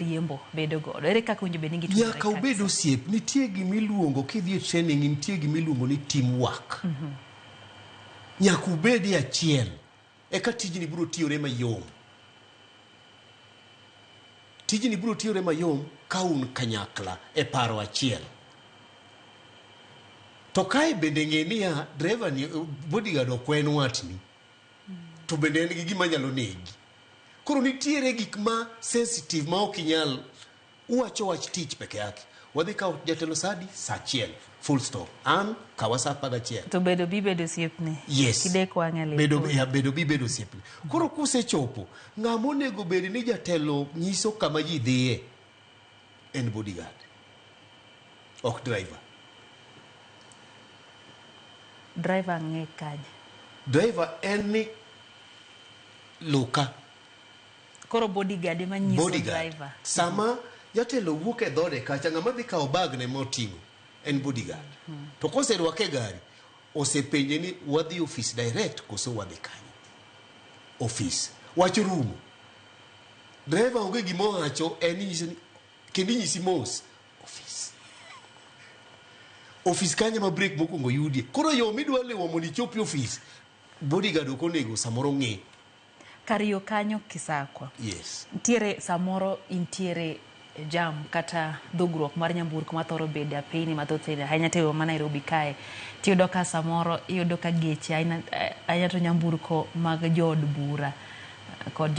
Riembo bedo godo. Ere kaka owinjo bed ni gitudore Nyaka ubed kabisa? osiep. Nitie gima iluongo kidhi e training nitie gima iluongo ni team work. Nyaka ubed e achiel eka tijni biro tiyore mayom. Tijni biro tiyore mayom ka un kanyakla e paro achiel. To kae bende ng'e niya, driver ni, bodyguard ok en watni. To bende en gi gima nyalo negi. Koro nitiere gik ma sensitive ma ok inyal uwacho wach tich peke yake. Wadhi kawo jatelo saa adi? Saa achiel. Full stop. An kawa saa apar gachiel. To bedo bi bedo osiepni. Yes. Kidek wang'e lit. Bedo, ya, bedo bi bedo osiepni. Koro kusechopo, ng'ama onego bed ni jatelo nyiso kama ji dhiye en bodyguard. Ok driver. Driver ng'e kanye? Driver en ni luka. Koro bodyguard ema nyiso Bodyguard. driver. Sama jatelo wuok e dhode kacha, ng'ama dhi kawo bag ne moting'o en bodyguard. To koserwake e gari, osepenje ni wadhi ofis direct koso wadhi kanye? Ofis. Wach orumo. Driver onge gima owacho, en inyise ni kendo inyisi mos ofis. Ofis kanyo ma break mokwongo yudie. Koro yo midwa luwo mondo ichop e ofis, bodyguard ok onego samoro ng'e. Kar yo kanyo Kisakwa. Yes. Nitiere samoro intiere jam kata dhugruok mar nyamburko mathoro bedo e apeyni mathoth ahinya to e boma ma Nairobi kae. Tiyudo ka samoro iyudo ka geche ahinya to nyamburko mag jood bura kod